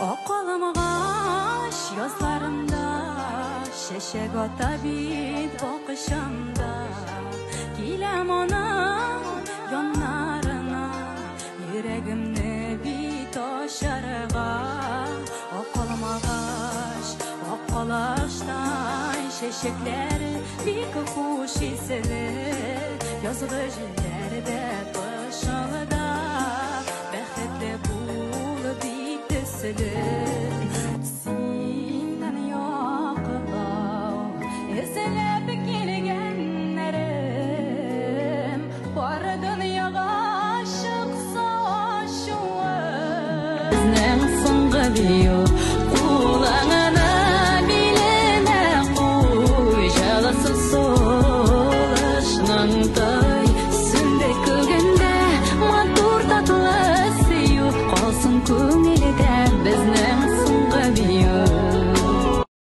Акалымгач язларымда, чәчәк ата бит бакчамда. Киләм аның яннарына, йөрәгемне бит ачарга. Акалмагач, акалаштай чәчәкләре бик хуш исле. Язгы җилләрдә пышылдап, бәхетле булып бик төсле. Синнән яклау эзләп килгәннәрем, бар дөньяга чыкса ачуы. Безнең соңгы бию.